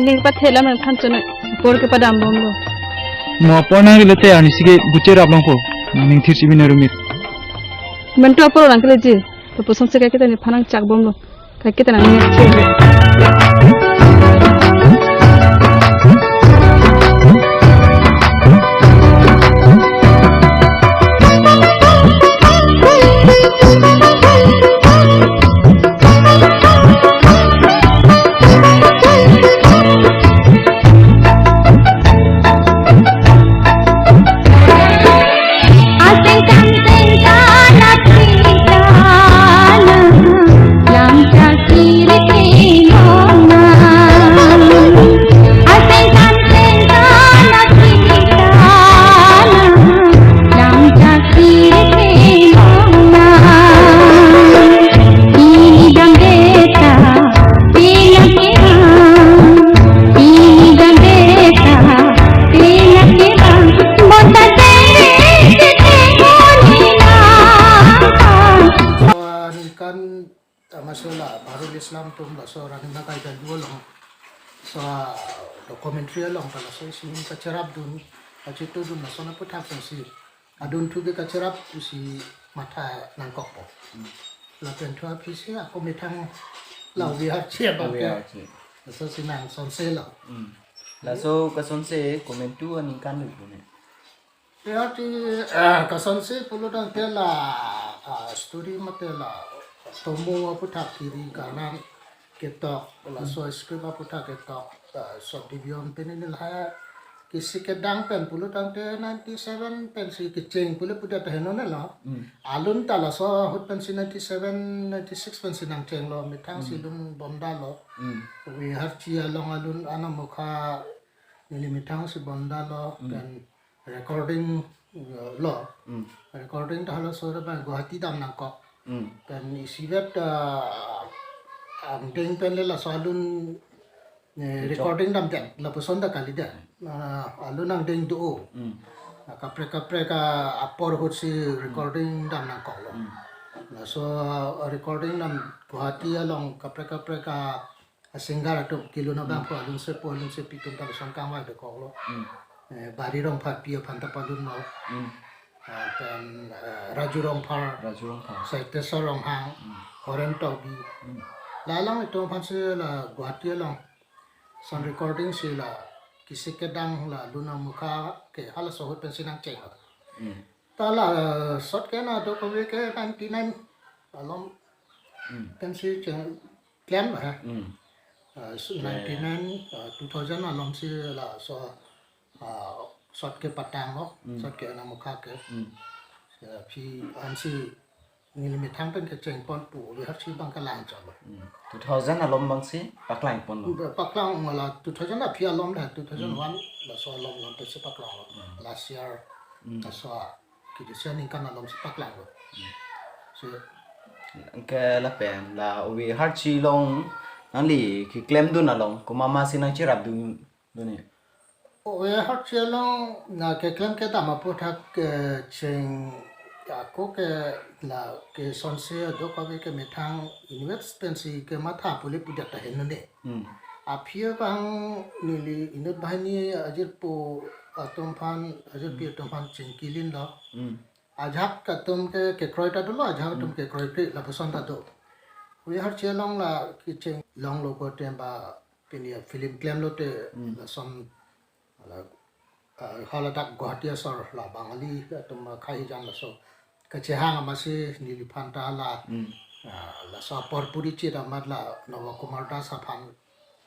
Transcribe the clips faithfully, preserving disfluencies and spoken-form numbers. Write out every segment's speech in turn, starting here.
Ning pathelam nang than chonai apor kepadam bomlo. Mo apor nang le te arnisi ke buche rap longpo. Ning thir si bina rumit. Mentu apor nang keleji. Lapuson si kaiketa nephan nang chak bomlo. Kaiketa nang nek che. Kan, ah, masola Baharul Islam atum laso Rani Bagai Gaju along, so, ah, documentary along ta laso isi kacherapdun, kachetudun laso aputhak pensi adunthu ke kacherap pusi matha nangkokpo. Hmm. Lapen thu aphisi ako methang la Ove Harchi abang ke. Ove Harchi. Laso si nangsonselo. Hmm. Laso kasonse komentu aningkan lo pu ne. Ya, ti, ah, kasonse pulo tangte la, ah, story mate la atomo aputhak kiri kanan ketok, laso script aputhak ketok, ah, subdivision pen ini lahai kisi kedang pen pulo tangte ninety seven pensi kecheng pulo pudet henlo nelo. Hmm. Alun ta laso ahut pensi ninety seven, ninety six pensi nangchenglo, methang si Hmm. lun bomdalo. Hmm. Ove Harchi along alun anamokha neli methang si bomdalo, Hmm. pen recording, eh, lo. Hmm. Recording ta halaso abang Guwahati dam nangkok. Hmm. Pen isivet, ah, angdeng pen le laso alun, eh, Kechok. recording damdet, lapuson ta kalidet. Ah, alun angdeng do. Hmm. Ah, kaprek kaprek a apor ahut si recording dam nangkoklo. Hmm. Laso, ah, recording dam Guwahati along kaprek kaprek a a singer atum kelun abang Hmm. po alun sepo alun sepi atum ta lason kangvai dokoklo. Hmm. Eh, Bari Rongpharpi aphan ta palunlo. Hmm. Ah, pen, eh, Raju Rongphar, Raju Rongphar. Saiteswar Ronghang, Hmm. Horen Tokbi. Hmm. La alanglitum aphansi la Guwahati along sound recording si la kisi kedang la alun amokha ke halaso ahut pensi nangchenglo. Hmm. Ta la, eh, short ke na do kave ke ninety nine alom Hmm. pensi cheng klem ha. Hmm. Ah, so Ke- ninety nine, ah, two thousand alom si laso, ah, short ke patanglo, Hmm. short ke anamokha ke. Hmm. Ah, aphi ansi neli methang pen kechengpon pu Ove Harchi abang kelang chalo. Hmm. Two thousand alom abangsi paklangponlo. Paklang mala two thousand aphi alom dah, two thousand one Hmm. laso alom lam pensi paklanglo. Hmm. Last year Hmm. laso a kejutsi aningkan alom si paklanglo. Hmm. So, Anke lapen la Ove Harchi along nangli keklemdun along komat ma si nangcherapdun dun ne? Ove Harchi along na keklem kedam aputhak, eh, cheng ako ke la kesonse do kave ke methang inwet pensi kematha pule pudet ta henlo ne. Hmm. Aphi abang neli inut banghini ajirpo atum aphan, ajirpi Hmm. atum aphan chingkilinlo. Hmm. Ajahak atum ke kekroi ta dolo, ajahak atum Hmm. kekroi kre lapuson ta do. Ove Harchi along la kecheng longlo ko tem ba pini film klemlote Hmm. lason la, ah, haladak Guwahati asor la Bangali atum khei jang laso kachehang amatsi neliphan ta la, Hmm. ah, laso apor puri chit amat la Nava Kumar Das aphan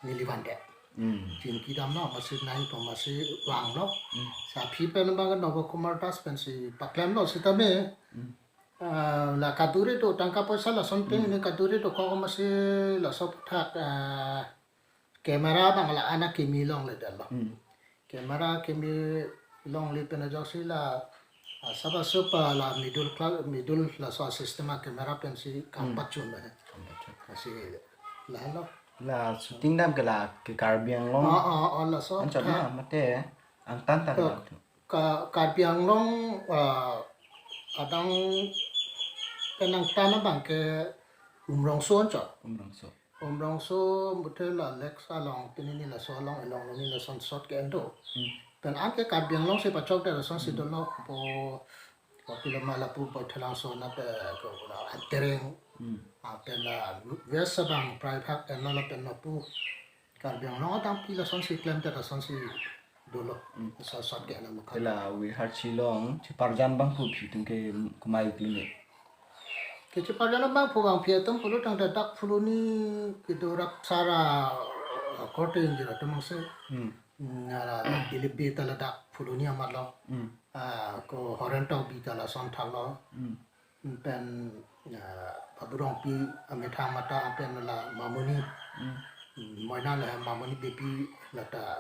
neli vandet. Hmm. Chingki damlo, amatsi nai pu amatsi vanglo. Hmm. Sa aphi pen abang Nava Kumar Das pensi paklemlo sitame. Hmm. Ah, la kaduri do tangka poisa lason pen Hmm. ini kaduri dokok amatsi laso aputhak, ah, camera abang la ana kimi longledetlo. Hmm. Camera kimi longle pen ajoksi la, ah, saba supa la middle class, middle laso system a camera pensi kam Hmm. pachun lo he. Kam pachun. Lasi lahelo. La shooting dam ke la ke Karbi Anglong. Ah, ah, ah, laso Anchot aputhak. Na mate angtan tan Ka-, la tu. Ka-, Karbi Anglong, ah, adang pen angtan abang ke Umrongso anchot. Umrongso. Umrongso muthe la Lakes along, pini ni laso along, along ni lason shot ke-en do. Hmm. Pen anke Karbi Anglong si pachok de lason si Hmm. dolo po, po pilo ma lapu po thelang so na pe ko na Antereng. Hmm. Ah, pen la West abang prai phak en lo lapen lapu Karbi Anglong adang pi lason si klem de lason si dolo. Hmm. Laso shot ke-en lo mukha. Ila Wihar Shillong, cheparjan abangphu phi atum ke kumai klune. Kecheparjan abangphu abang phi atum pulo tangte dak Phuloni kedo rap sara korte injir atum angse. Hmm. Hmm, ala Dilip Bey ta ladak Phuloni amat lo. Hmm. Ah, ko Horen Tokbi ta lason thak lo. Hmm. Pen, ah, Babu Rongpi amethang mata pen la Mamoni. Hmm. Hmm, Moina la Mamoni Beypi lata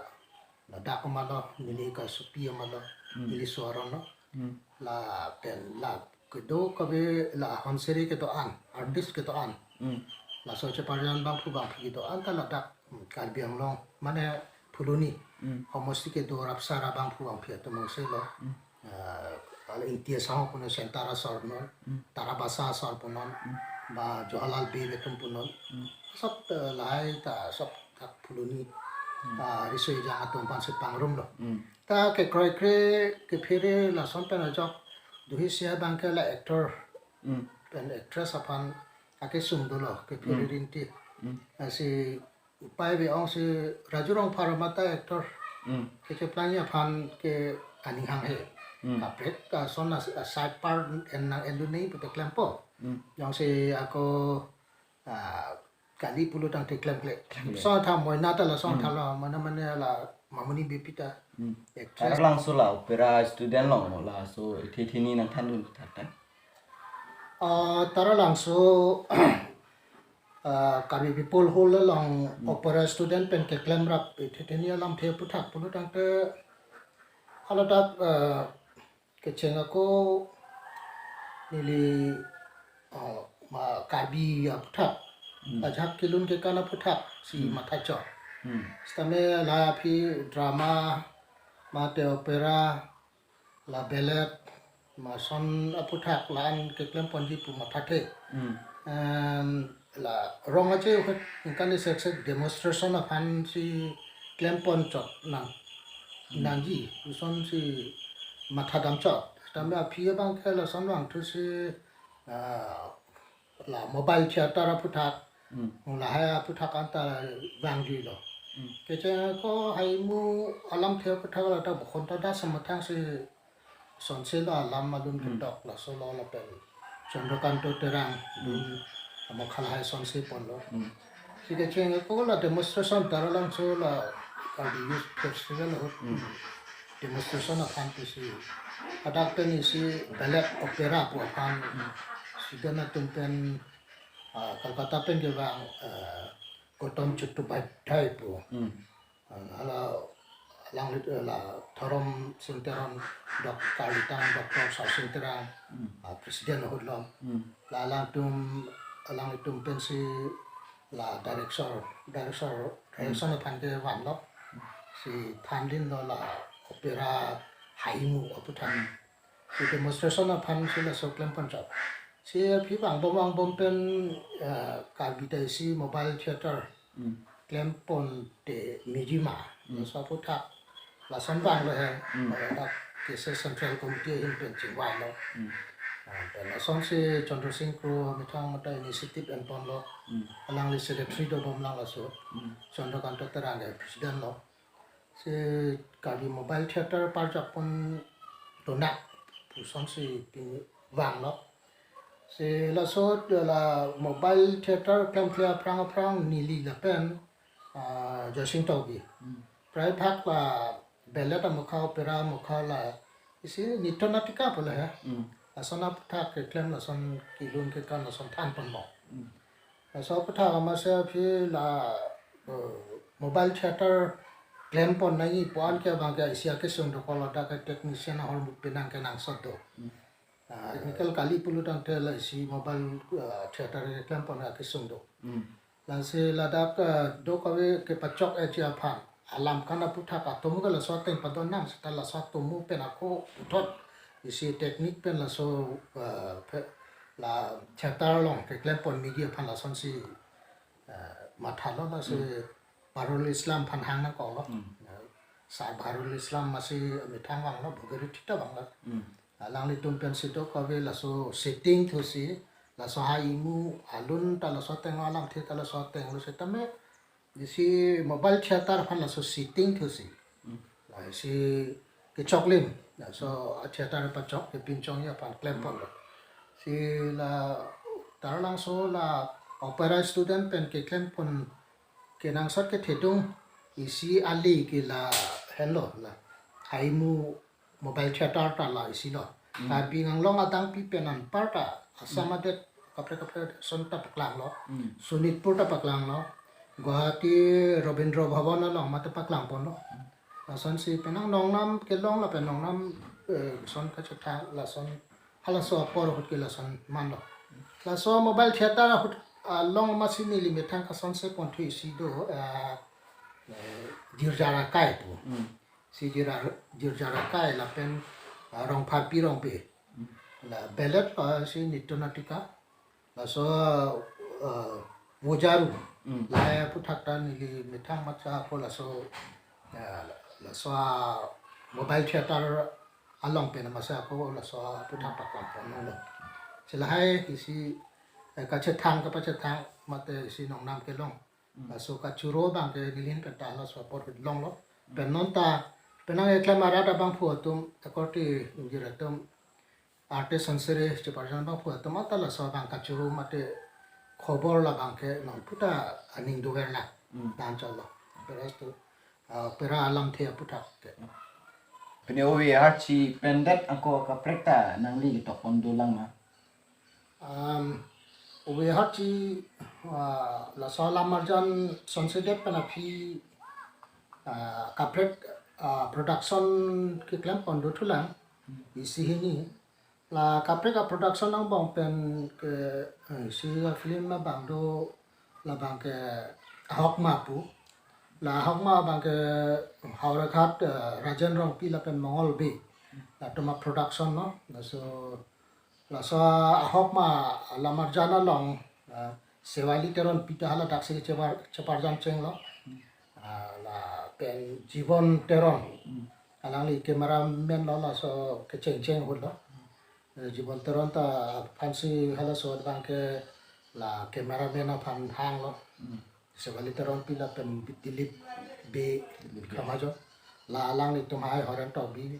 ladak amat lo, neli kasopi amat lo, Hmm. neli so aron lo. Hmm. Lapen la kedo kave la Honseri kedo-an, artist kedo-an. Hmm. Laso cheparjan abangphu abang phi kedo-an ta ladak, hmm, Karbi Anglong, mane Phuloni. Hmm. Homosti kedo rap sara abangphu abang phi atum angse lo. Hmm. Ah, ala Ingti asong punon Senta asor punon, Hmm. Tarabasa asor punon, Hmm. ba Jawaharlal Bey atum punon. Hmm. Sob, eh, lahai ta sob dak Phuloni. Hmm. Ah, riso ejang atum aphan si pangrum lo. Hmm. Ta kekroikre kephere lason pen ajok do he si abang ke la actor Hmm. pen actress aphan akesung dolo kephere Hmm. rinti. Hmm. Lasi upai ave ong si Raju Rongphar amat ta actor Hmm. kecheplang aphan ke aning hanghe. Hmm. Kaprek ason a, a side part en nang en dun nei pute klempo. Hmm. Jongsi ako, ah, kali pulo tangte klemkle. Klemkle. Laso athak Moina ta lason Hmm. thak lo, mane mane la Mamoni Beypi ta. Hmm. Actress. Taralangso la opera student long mo laso ithe thini nangthandun thak ta? Ah, Taralangso, ah, Karbi People Hall along Hmm. opera student pen keklem rap ithe thini alamthe aphuthak pulo tangte haladak, ah, kecheng ako neli, ah, ma Karbi aphuthak. Hmm. Ajahak kelun kekan aphuthak si Hmm. matha chot. Hmm. Sitame la aphi drama, mate opera, la ballet, ma son aphuthak la-an keklem ponji pu mathathe. Hmm. Em, la rong aje uhet ingkan isek sek demonstration aphan si klem pon chot nang. Hmm. Nangji, lason si matha dam chot. Tame aphi abang ke lason vangthu si, ah, la mobile theater aphuthak, Hmm. lahai aphuthak anta vangjuilo. Hmm. Kecheng ako Haimu alamthe aphuthak la ta Bhanta Das amethang si sonse lo alam malun Hmm. ketok laso lo lapen Chandrakanta Terang Hmm. dun amokha lahai sonse ponlo. Hmm. Si kecheng ako la demonstration Taralangso la Karbi Youth Festival ahut Hmm. demonstration aphan pusi. Hadak pen isi ballet opera pu aphan Hmm. student atum pen, ah, Kolkata pen kevang, ah, Gautam Chattopadhyay pu. Hmm. Ah, hala alangli, eh, la Dhorom Sing Teron, Dok-, Karlitang Doctor Sarsing Terang, Hmm. ah, president ahut lo. Hmm. La alangtum, alanglitum pensi la direction, direction, Hmm. direction aphan kevanlo. Si thandunlo la opera Haimu aphuthak. Hmm. Si demonstration aphan si laso klem pon chot. Si aphi vangbom vangbom pen, eh, Karbi ta isi mobile theater Hmm. klem ponte miji ma. Hmm. Laso aphuthak lason vanglo he. Hmm. Eh, dak K C Central Committee ahin pen chingvailo. Hmm. Ah, pen lasonsi Chandra Sing Kro amethang mate initiative en ponlo. Hmm. Alangli secretary dobom lang laso. Hmm. Chandrakanta Terang ke president lo. Si Karbi Mobile Theater parjap pon donak pusonsi pini vanglo. Si laso la mobile theater klemkle aphrang aphrang neli lapen, ah, Joysing Tokbi. Hmm. Prai phak la ballet amokha, opera amokha la isi Nritya Natika pu la he. Hmm. Lason aphuthak keklem, lason kelun kekan lason than ponbom. Hmm. Laso aphuthak amatsi aphi la, eh, mobile theater klem pon nangji pu an ke abang ke isi akesung dokok lo, dak ke technician ahormu penang kenangsot do. Hmm. Ah, technical kali pulo tangte la isi mobile, eh, theater keklem pon akesung do. Hmm. Lasi ladak, eh, do kave kepachok eji aphan alam kan aphuthak atum ke laso ateng padon nang seta laso atum pen ako puthot isi technique pen laso, eh, phe-, la theater along keklem pon miji aphan lasonsi, eh, pathalo, lasi Baharul Islam aphan hang nangkoklo. Hmm. Sar Baharul Islam masi methang vanglo, Bhogiri thita vanglo. Hmm. Alanglitum pensi dokave laso setting thusi, laso ha imu alun ta laso ateng, alamthe ta laso atenglo setame, isi mobile theater aphan laso setting thusi. Hmm. Lasi kechoklim, laso a theater pachok, kepinchongji aphan klemponlo. Si la Taralangso la opera student pen keklempon kenangsot kethedung isi ali ke lahenlo, la ha imu mobile theater ta la isilo. Hmm. Karbi Anglong adang pi pen anparta Assam adet kaprek kaprek ason ta paklanglo. Hmm. Sonitpur ta paklanglo. Guwahati Rabindra Bhavan along mate paklangponlo. Lasonsi penang nongnam kelong lapen nongnam, eh, son kachethang lason halaso apor ahut ke lason manlo. Laso mobile theater ahut along masi neli methang kasonse ponthu isi do, eh, eh, Jirjar Akai pu. Hmm. Si Jirjar, Jirjar Akai lapen, ah, Rongpharpi Rongpi. Hmm. La ballet, ah, si Nitya Natika. Laso, ah, Vojaru. Hmm. Lahai aphuthak ta neli methang matha ako laso, ah, laso a mobile theater along pen masa ako laso aphuthak paklangponlo. Si lahai isi, eh, kachethang kapachethang mate isi nongnam kelong. Hmm. Laso kachoro abang ke neli ahin pen ta laso apor ahut longlo. Hmm. Pen non ta, penang eklem arat abangphu atum, akorte ingjir atum, artist sonsere cheparjan abangphu atum, ata laso abang kachoro mate khobor labang ke non puta aning doverlang. Hmm. Dan cholo. Whereas to, ah, opera alamthe aphuthak ke. Pini ove harchi pendet ako kaprek ta nangli ketokpon dolang ma? Um, ove harchi, ah, laso alam arjan sonsedet pen aphi, ah, kaprek, ah, production keklempon dothulang isi hini. La kaprek a-production angbong pen ke, eh, isi a-film abang do, labang ke Ahokma pu. La Ahokma abang ke Howraghat, eh, Rajen Rongpi lapen Mongol Bey. Latum a-production lo. Laso, laso Ahokma alam arjan along, eh, Sewali Teronpi ta haladak si chepar-, cheparjan chenglo. Ah, lapen Jibon Teron. Hmm. Alangli cameraman lo, laso kechengcheng ahut lo. Eh, Jibon Teron ta aphansi halaso abang ke la cameraman aphan hanglo. Hmm. Sewali Teronpi lapen Dilip Bey, Dilip Bey. Kamajo. La alanglitum hai Horen Tokbi.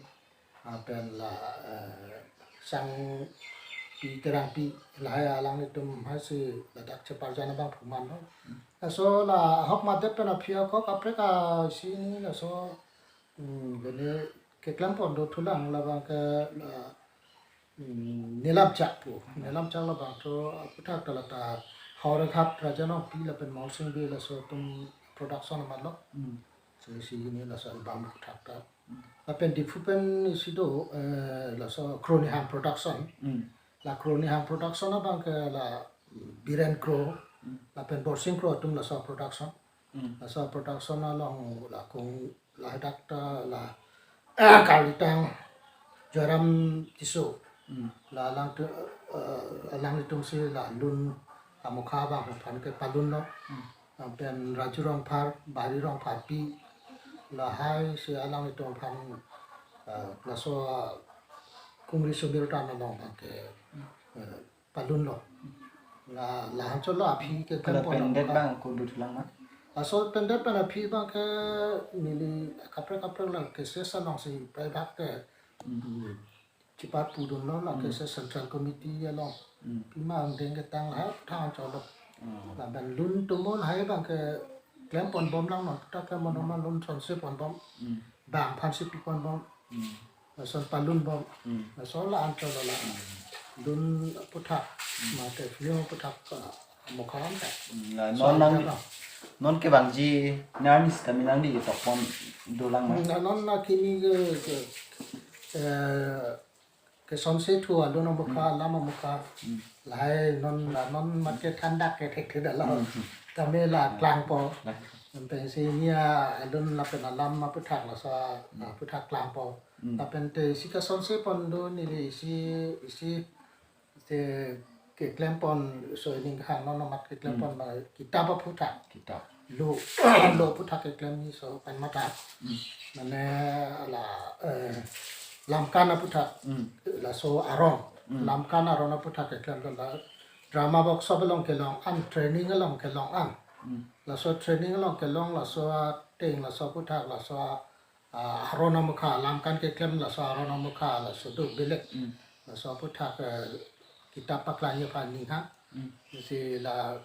Lapen la, eh, Sangpi Terangpi, lahai alanglitum hai si ladak cheparjan abangphu manlo. Hmm. Laso la Ahokma det pen aphi ako kaprek a-scene laso, hmm, bene keklempon dothulang labang ke la, hmm, Nelamchak pu. Nelamchak labang to aphuthak ta lata Howraghat Rajen Rongpi lapen Mongol Sing Bey laso atum production manlo. Hmm. So isi hini laso album aphuthak ta. Lapen Diphu pen isi do, eh, laso Kronihang Production. Hmm. La Kronihang Production abang ke la Biren Kro, hmm, lapen Borsing Kro atum laso production. Hmm. Laso production along la kung ladak ta la, eh, Karlitang Joyram Tisso. Hmm. La alang tu, eh, alanglitum si la lun amokha abang aphan kepalunlo. Hmm. Lapen Raju Rongphar, Bahari Rongpharpi, lahai si alanglitum aphan, eh, laso, ah, Kungri Sumir Tan along abang ke, eh, palunlo. La, la anchot lo aphi ke. Kala tempon pendet abang. Bang ako dothulang ma? Laso pendet pen aphi abang ke neli kaprek kaprek la cassette along si prai bak ke. Hmm. Cheparpudunlo la, hmm, cassette Central Committee along. Hmm. Pima angdeng ketang lahai thang cholo. Hmm. Lapen lun tumul lahai abang ke klemponbomlang non, ta klem mono ma lun sonseponbom. Hmm. Bang aphansi piponbom. Hmm. Lason palunbom. Hmm. Laso la anchot lo la. Hmm. Lun aphuthak, hmm, mate film aphuthak, ah, mokha anta. Hmm, la so non nang, anta. Non kevangji nangli sitame nangli ketokpon dolang ma? Hmm, la non la kimi ke, ke, eh, kesonse thu alun amokha, hmm, alam amokha. Hmm. Lahai non, la non mat ke thandak ke thekthe dalo. Hmm, hmm. Tame la, hmm, klangpo. Lah. Pensi nia alun lapen alam aphuthak laso, hmm, aphuthak klangpo. Hmm. Lapen te isi kasonse pon do neli isi, isi te keklem pon, so ining hang non amat keklem Hmm. pon ma kitap aphuthak. Kitap. Lo, lo aphuthak keklem ni so pen matha. Hmm. Mane la, eh, Lamkan aphuthak. Hmm. Laso aron. Hmm. Lamkan aron aphuthak keklem la drama workshop along kelong an, training along kelong an. Hmm. Laso training along kelong laso ateng laso aphuthak laso a, ah, aron amokha, Lamkan keklem laso aron amokha, laso do belek. Hmm. Laso aphuthak, eh, kitap paklang aphan ning ha. Hmm. Si la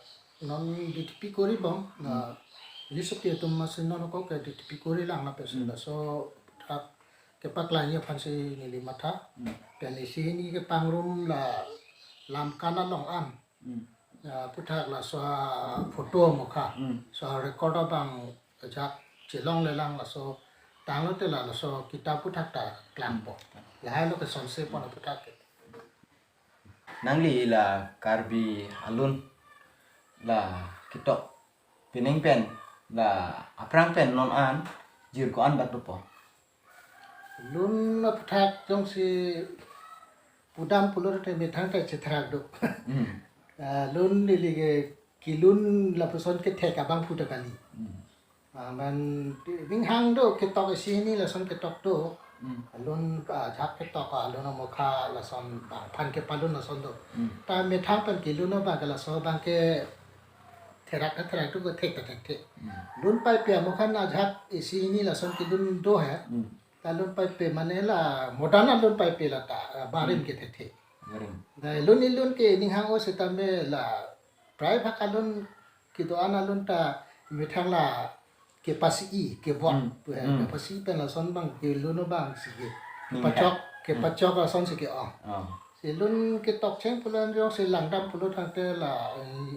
non D T P kori bom, la Hmm. Yusuf atum masi non ko ke D T P kori lang lapen si Hmm. laso aphuthak kepaklang aphan si neli matha. Hmm. Pen isi hini kepangrum la Lamkan along an. Hmm. Ya, aphuthak laso aphoto amokha. Hmm. So record abang ajak chelong lelang laso tanglo te la laso kitap aphuthak ta klangpo. Hmm. Lahai lo kesonse pon aphuthak ke. Nangli la Karbi alun la ketok pining pen la aphrang pen non an jir ko-an bat dopo? Lun aphuthak jongsi pudam pulo te methang ta chetherak do. Hmm. Ah, lun neli ke kelun lapuson kethek abang phu ta kali. Hmm. Ah, man ning hang do ketok isi hini lason ketok do. Hmm. Lun, ah, ajak ketok, ah, lun amokha lason bang aphan kepalun lason do. Hmm. Ta methang pen kelun abang ke laso abang ke therak ta therak do, kethek ta thekthe. Hmm. Lun paipe amokha ajak isi hini lason kelun do he. Hmm. Ta lun paipe mane la modern alun paipe la ta, ah, barim Hmm. kethekthe. Barim. Dai lun ilun ke ning hang o setame la prai bhak alun kedo-an alun ta methang la kepasi-i, kevot, Hmm. eh, Hmm. kepasi pen lason abang kelun abang si ke. Ning Kepachok, hang. kepachok lason si ke-ong. Oh. Si lun ketok cheng pulo an jongsi langdam pulo tangte la, eh,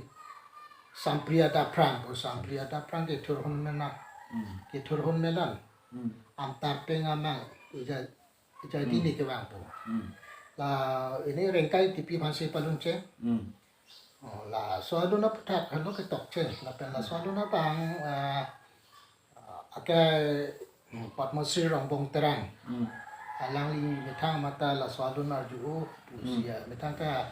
Sampriya Daprang, oh, Sampriya Daprang kethur hon menan. Hmm. Kethur hon menan. Hmm. Amtar peng amang, ija, ija Hmm. dini kevangpo. Hmm. La, ini Rengkai Tipi aphan si palun cheng. Hmm. Oh, laso alun aphuthak halo ketok cheng. Lapen laso alun abang, ah, ah, akai, hmm, Padma Shri Rongbong Terang. Hmm. Alangli methang mata laso alun arju o, Hmm. pusi ya, methang ta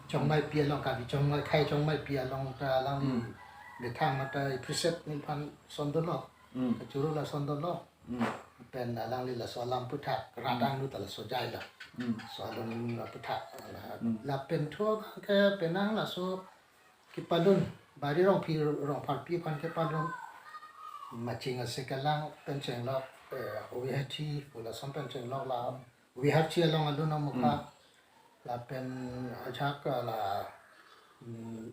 chongmaipi along, Karbi chongmai, khei chongmaipi along ta alangli Hmm. methang mata appreciate neliphan son dolo. Hmm. Kachoro lason dolo. Hmm. Pen alangli laso alam aphuthak, rat Hmm. angno ta laso jai lo. Hmm. So alun aphuthak, la, Hmm. lapen tho ke penang laso kepalun, Bari Rongphi, Rongpharpi aphan kepalun. Maching ase kelang pen chenglok, eh, Viharchi, pu lason pen chenglok la, Viharchi along alun amokha. Hmm. Lapen ajak la, hmm,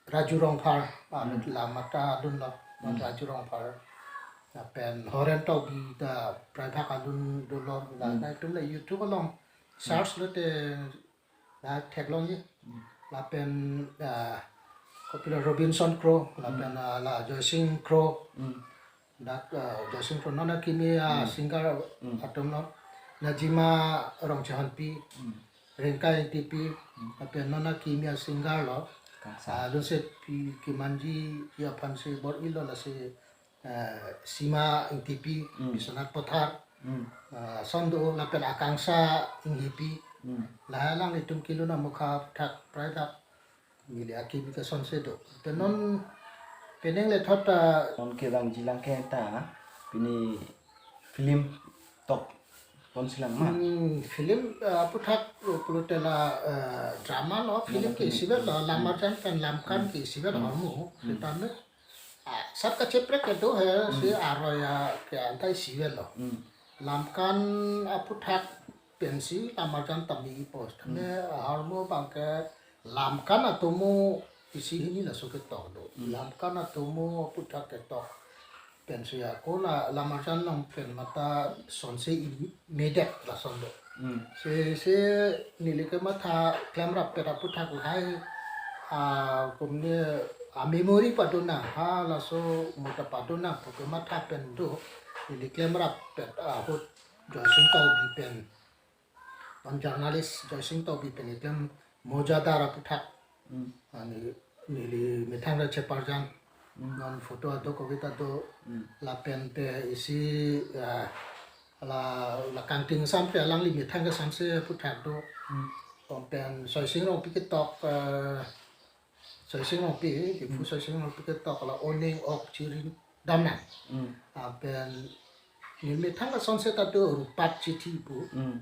Raju Rongphar, ah, Hmm. la mata alun lo, Hmm. Raju Rongphar. Lapen Horen Tokbi ta prai bhak alun dolo, la Hmm. nangtum la YouTube along Hmm. search lote la theklongji. Hmm. Lapen, ah, kopilo Robinson Kro, lapen, Hmm. ah, la Joysing Kro. Hmm. Dak, ah, Joysing Kro non akimi, ah, Hmm. singer Hmm. atum lo. Najima Rongchehonpi, Hmm. Rengkai Tipi, Hmm. lapen non akimi a singer lo. Kangsa. Ah, alun si pi kemanji aphan si bor-ilo lasi, ah, Sima Ingtipi, Hmm. Biswanath Pothar. Hmm. Ah, son do lapen Akangsha Inghipi. Hmm. La alanglitum kelun amokha thak prai dak neli akimi ke sonse do. Te non penang le thot, ah, non kevangji lang ke ta pini film tok ponsi lang ma? Hmm, film, ah, aphuthak pulote la, ah, drama lo, film Drama ke film. Isivet lo, Hmm. Lamarjan pen Lamkan Hmm. ke isivet Hmm. hormu. Hmm. Setame, ah, sat kacheprek kedo he, si Hmm. aroi a ke antai isivet lo. Hmm. Lamkan aphuthak pensi Lamarjan tame ipo. Tame Hmm. hormu abang ke Lamkan atomo isi hini laso ketok do. Hmm. Lamkan atomo aphuthak ketok pensi ako la Lamarjan along pen mata sonse i medak lason do. Hmm. Si, si neli kematha klemrap pet aphuthak lahai, ah, kumne a memory padonang, ha laso mota padonang pu kematha pen do, neli klemrap pet ahut Joysing Tokbi pen. Non journalist Joysing Tokbi pen itum Mojadar aphuthak. Hmm. Ani neli methang ra cheparjan. Hmm. Non photo ado, kavita do. Hmm. Lapen te isi, ah, la, la Kangting Sam te alangli methang kesonse aphuthak do. Hmm. Lapen Soising Rongpi ketok, eh, Soising Rongpi, Diphu Hmm. Soising Rongpi ketok la Oning Ok Chiri Damnang. Hmm. Lapen neli methang asonse ta do Rupat Chithi pu. Hmm.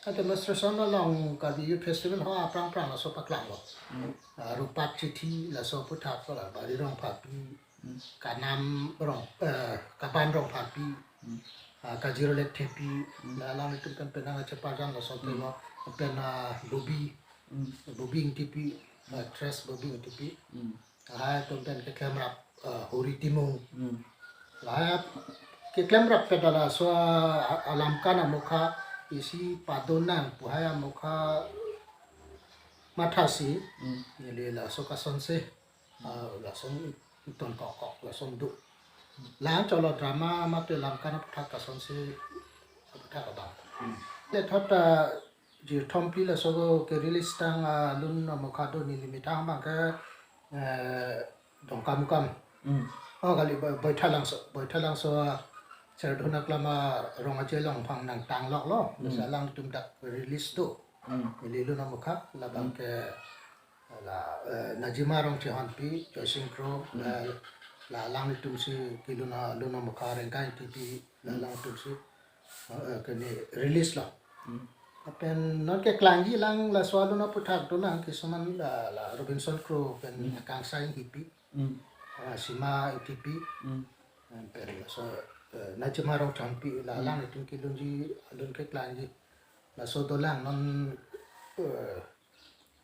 Ante menstruation along Karbi Youth Festival ho aphrang aphrang laso paklang lo. Hmm. Ah, Rupat Chithi laso aphuthak la Bari Rongpharpi, Hmm. Kanam Rong, eh, Kaban Rongpharpi, Hmm. ah, Kajirolek Thepi, Hmm. la alanglitum pen penang acheparjan laso Hmm. telo, pen, ah, Bobi, Hmm. Bobi Ingtipi, Hmm. actress Bobi Ingtipi. Hmm. Lahai atum pen keklemrap, eh, Hori Timung. Hmm. Lahai keklemrap pen ta laso a-, alamkan amokha isi padonang pu hai amokha mathasi. Hmm. Neli laso kasonse, Hmm. ah, lason tonkok kok, lason do. La-an cholo drama mate lamkan aphuthak kasonse aphuthak abang. Hmm. Lethot ta Jirthompi laso ke-release tang alun amokha do, neli methang abang ke, eh, Dongkamukam. Hmm. Oh, kali Boi-, Boithalangso, Boithalangso, ah, Serdhona Klama Rong Aje Longphang nangtang lok lo. Hmm. Laso alangtum dak release do. Hmm. Neli lun amokha, labang Hmm. ke, la, eh, Najima Rongchehonpi, Joysing Kro, Hmm. la, la alanglitum si kelun a-, lun amokha Rengkai Ingtipi, la Hmm. alanglitum si, eh, kene release lo. Hmm. Lapen non keklangji lang laso alun aphuthak do lang kisuman la, la Robinson Kro pen Hmm. Kangsai Ingtipi, Hmm. ah, Sima Ingtipi, Hmm. pen laso, eh, Najima Rongchehonpi la Hmm. alanglitum kelunji alun keklangji. Laso dolang non, eh,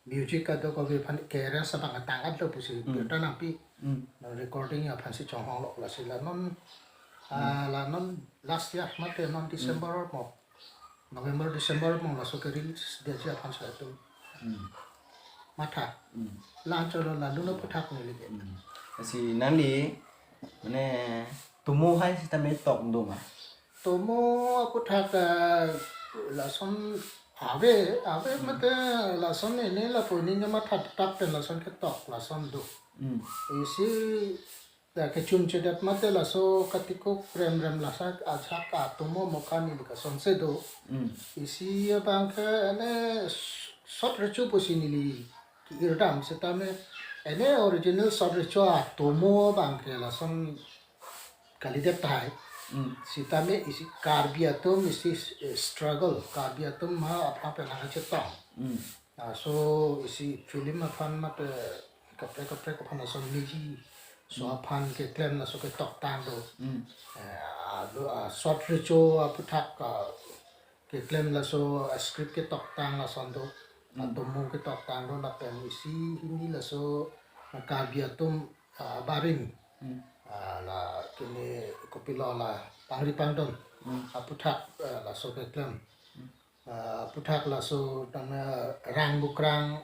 music kadokave aphan ke-arrange abang atang atlo pusi Hmm. birta nangpi. Hmm. Non recording aphansi chonghong lo, lasi la non, Hmm. ah, la non last year mate non Hmm. December mo, November December mo laso ke-release detji aphan sa atum Hmm. matha. Hmm. La-an cholo la alun aphuthak neli ke. Hmm. Lasi nangli mane tomo hai sitame tok do ma? Tomo aphuthak, eh, lason ave, ave Hmm. mate lason ene lapu ene matha tak pen lason ketok lason do. Hmm. Isi, eh, kechumchedet mate laso katikuk remrem laso ajahak atomo amokha neli kasonse do. Hmm. Isi abang ke ene s-, short recho pusi neli ke-irdam sitame ene original short recho atomo abang ke lason kalidet tahai. Hmm. Sitame isi Karbi atum isi, eh, struggle, Karbi atum ha aphan pen nangchetong. Hmm. Laso isi film aphan mate kaprek kaprek aphan lason meji, laso Hmm. aphan keklem laso ketoktang do. Hmm. Eh, alo, ah, short recho aphuthak, ah, keklem laso, ah, script ketoktang lason do. Hmm. Atomo ketoktang do lapen isi hini laso, ah, Karbi atum, ah, barim. Hmm. Ah, la kene kopilo la pangri pangdon. Hmm. Aphuthak, ah, laso keklem. Hmm. Ah, aphuthak laso tame Rang Mukrang,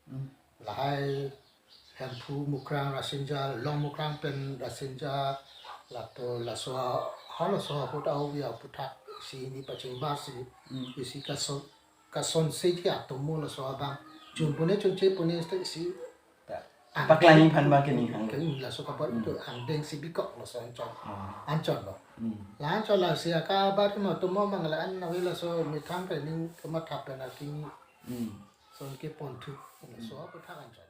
Hmm. lahai Hemphu Mukrang Rasinja, Long Mukrang pen Rasinja, lato laso ha laso ahut avi aphuthak isi hini pachingbar si, Hmm. isi kason, kasonseji atomo laso abang. Chun pune chunche pune isi Ya. Ang Paklang deng aphan ba kini hang. Kini laso kabar Hmm. itu angdeng si bikok laso anchot. Ah. Anchot lo. Hmm. La anchot lasi akabar ma tomo abang la-an ave laso methang pen ning kematha pen akini. Hmm. Son keponthu. Laso Hmm. aphuthak anchot.